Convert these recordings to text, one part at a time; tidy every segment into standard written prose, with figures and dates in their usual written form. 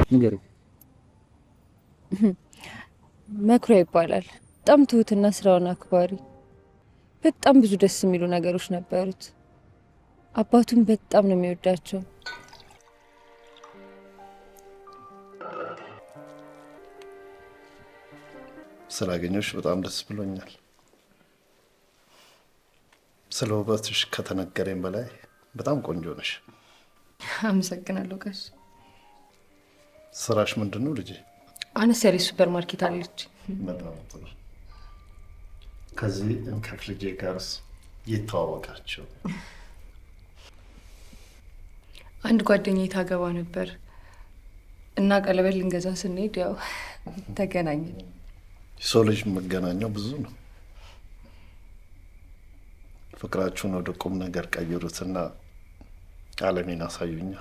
ንገሪኝ። መኩሪያ ይባላል። በጣም ትሁትና ስራውን አክባሪ፣ በጣም ብዙ ደስ የሚሉ ነገሮች ነበሩት። አባቱን በጣም ነው የሚወዳቸው። ስላገኘሁሽ በጣም ደስ ብሎኛል። ስለ ውበትሽ ከተነገረኝ በላይ በጣም ቆንጆ ነሽ። አመሰግናለሁ ጋሽ። ስራሽ ምንድን ነው ልጄ? አነስ ያለች ሱፐር ማርኬት አለች። በጣም ጥሩ። ከዚህ እንከፍ ልጄ ጋርስ ይተዋወቃቸው? አንድ ጓደኛዬ ታገባ ነበር እና ቀለበት ልንገዛ ስንሄድ ያው ተገናኘን። የሰው ልጅ መገናኛው ብዙ ነው። ፍቅራችሁን ወደ ቁም ነገር ቀይሩትና ዓለሜን አሳዩኛ።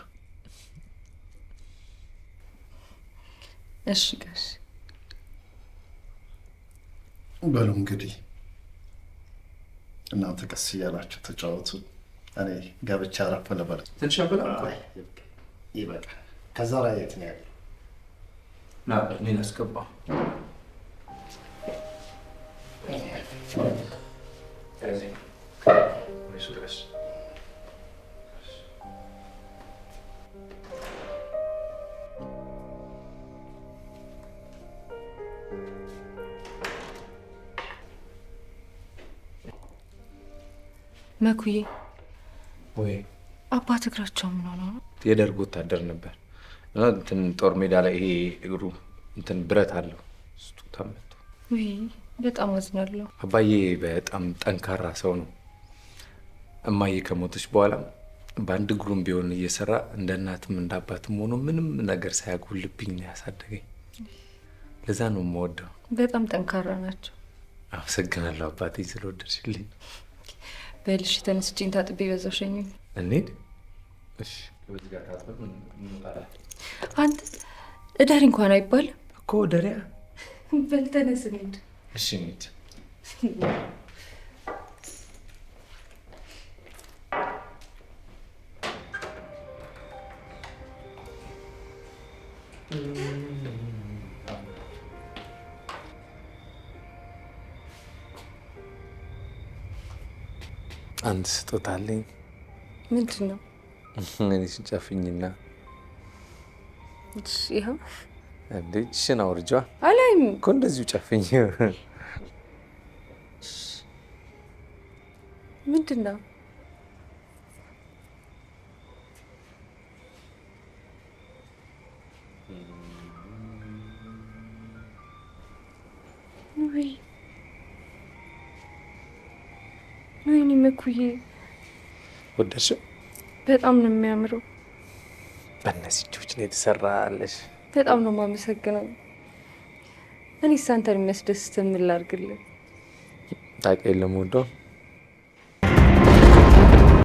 እሺ ጋሽ። በሉ እንግዲህ እናንተ ቀስ እያላችሁ ተጫወቱ። እኔ ገብቼ አረፍ ልበል። ትንሽ አበላም? ቆይ ይበቃል። ከዛ ላይ የት ነው ያለው? ና እኔን አስገባ። መኩዬ ወይ አባት እግራቸው ምን ሆነው ነው? የደርግ ወታደር ነበር እና እንትን ጦር ሜዳ ላይ ይሄ እግሩ እንትን ብረት አለው እሱ ተመቶ። ውይ በጣም አዝናለሁ። አባዬ በጣም ጠንካራ ሰው ነው። እማዬ ከሞተች በኋላ በአንድ እግሩም ቢሆን እየሰራ እንደ እናትም እንደ አባትም ሆኖ ምንም ነገር ሳያጎልብኝ ነው ያሳደገኝ። ለዛ ነው የምወደው። በጣም ጠንካራ ናቸው። አመሰግናለሁ አባቴ ስለወደድሽልኝ። በልሽ ተነስቼን ታጥቤ በዛው ሸኙኝ። እንሂድ። እሺ በዚህ ጋር ታጥበን እንወጣለን። አንተ እዳሪ እንኳን አይባልም እኮ ደሪያ። በል ተነስ እንሂድ። እሺ እንሂድ። አንድ ስጦታ አለኝ። ምንድን ነው? እኔ ስንጨፍኝና ይኸው። እንዴ እጅሽን አውርጇ። አላይም እኮ እንደዚሁ ጨፍኝ። ምንድን ነው? ውይ ወይኔ መኩዬ፣ ወደድሽው? በጣም ነው የሚያምረው። በእነዚህ እጆች ነው የተሰራለሽ። በጣም ነው የማመሰግነው። እኔስ አንተን የሚያስደስት ምን ላድርግልህ? ታውቂ የለም ወደው